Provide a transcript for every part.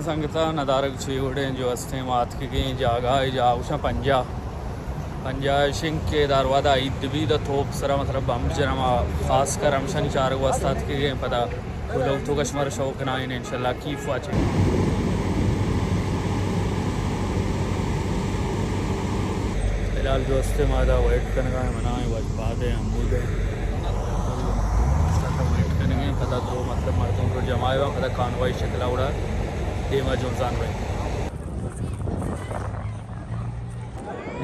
سنگتاں، ندارگ چی وڑیں جو استیں، ما اتکگیں جاگہ ء، جاہ گوشاں پنجاہ۔ پنجاہ شنگ کہ داروادا عید بی دا توپ سرا، مطلب، بمب جنما، خاص کر ہمشانی چارگ واسطہ اتکگیں۔ پدا لوگ تو کشمر شو کنائیں انشاءاللہ۔ کیف واچنگ۔ فی الحال جو استے ما دا ویٹ کنگا ہیں، منا ہیں واج پاد ہے، ہمود ہے۔ ویٹ کنگے ہیں، پدا درو مطلب مردم رو جمع ہے، پدا کانوائی شکلا اڑا دیما جنزان رہے۔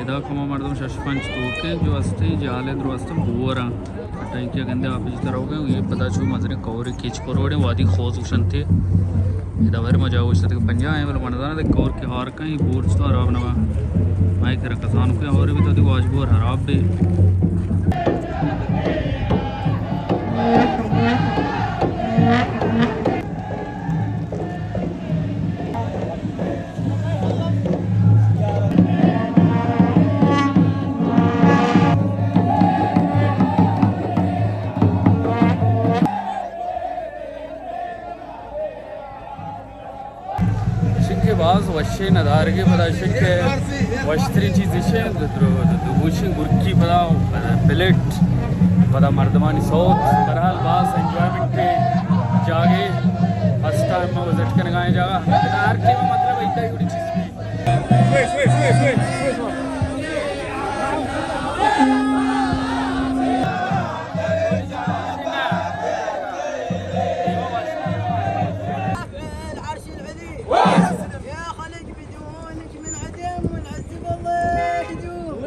ادا کما مردم شش پنچ توکیں جو استیں، جہل درو استیں بوراں۔ ٹینکی گندے آپ جتا رہو گے، یہ پدا چو مزنے کور کیچ کروڑے وادی خوز گشنتے۔ ادا ور مجا گشت کہ پنجاہ ہیں، بل منزانا دے کور کے ہار کہیں بورچ تو عرب نوا۔ مائے کرا کسان کو اور بھی تو دی واج بور خراب بھی۔ شکے باز وشیں ندارگے، پدا شکے وشتریں چیز ایشیں، دو، دو، دو، دوشیں گرکی پدا، پدا پلیٹ، پدا مردمانی سوت، بہرحال باز انجوائمنٹ جاگے، فرسٹ ٹائم ما وزٹ کنگائیں جاگہ، ہر ٹیم مطلب ایک ہی چیز بھی۔ العرش العلي. يا خلق بدونك من عدم والعز بالله يدوم.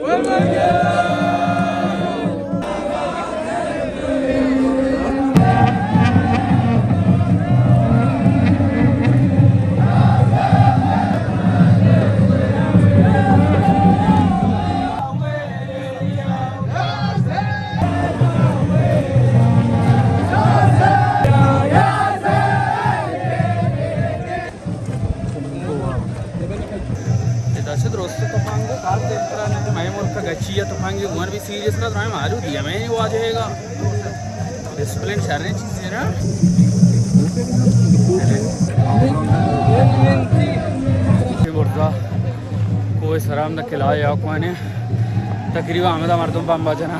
ادا چہ درست تپانگو کار دیمترا نہ، مئے ملک گچی یا تپانگی عمر بھی سیریس نہ، درائم آلو دیا میں واجہ گا۔ ڈسپلن شریں چیزیں نا۔ مرزا کوہ سرام دا قلعہ یا کونے تقریبا ہمدا مردم بمبا جنا۔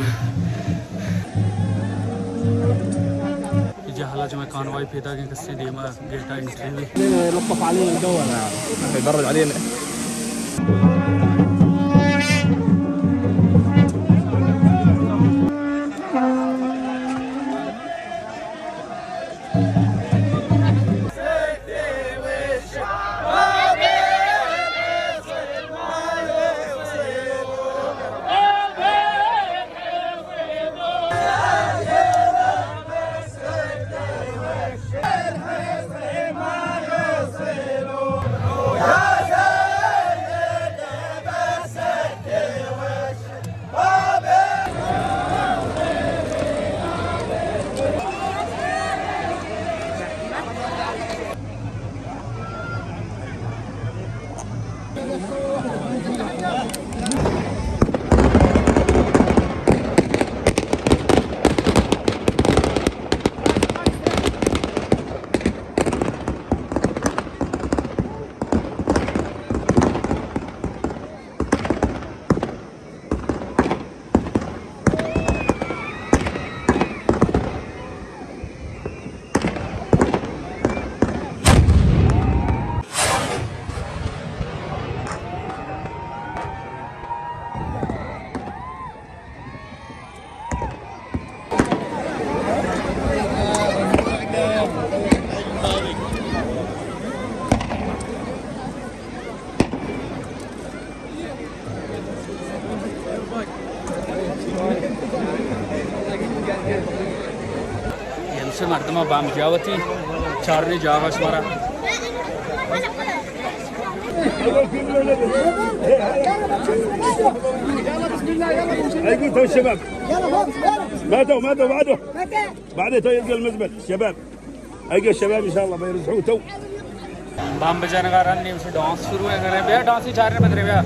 جہلا چہ مئے کانوائی پیداگیں، کسے دیما گیٹا انٹری بھی۔ يتفرج علينا. ہمشہ مردماں بام جاوتی چارنے جاگہ شمارا۔ ايقول تو الشباب. ما تو، ما تو، بعده. بعده تو يلقى المزبل، شباب. اگہ شباب انشاءاللہ بھائی رزقو تو. بام بجانگا رن نیم سے ڈانس شروع ہے، کرے بیا ڈانس ہی چارنے بدرے بیا.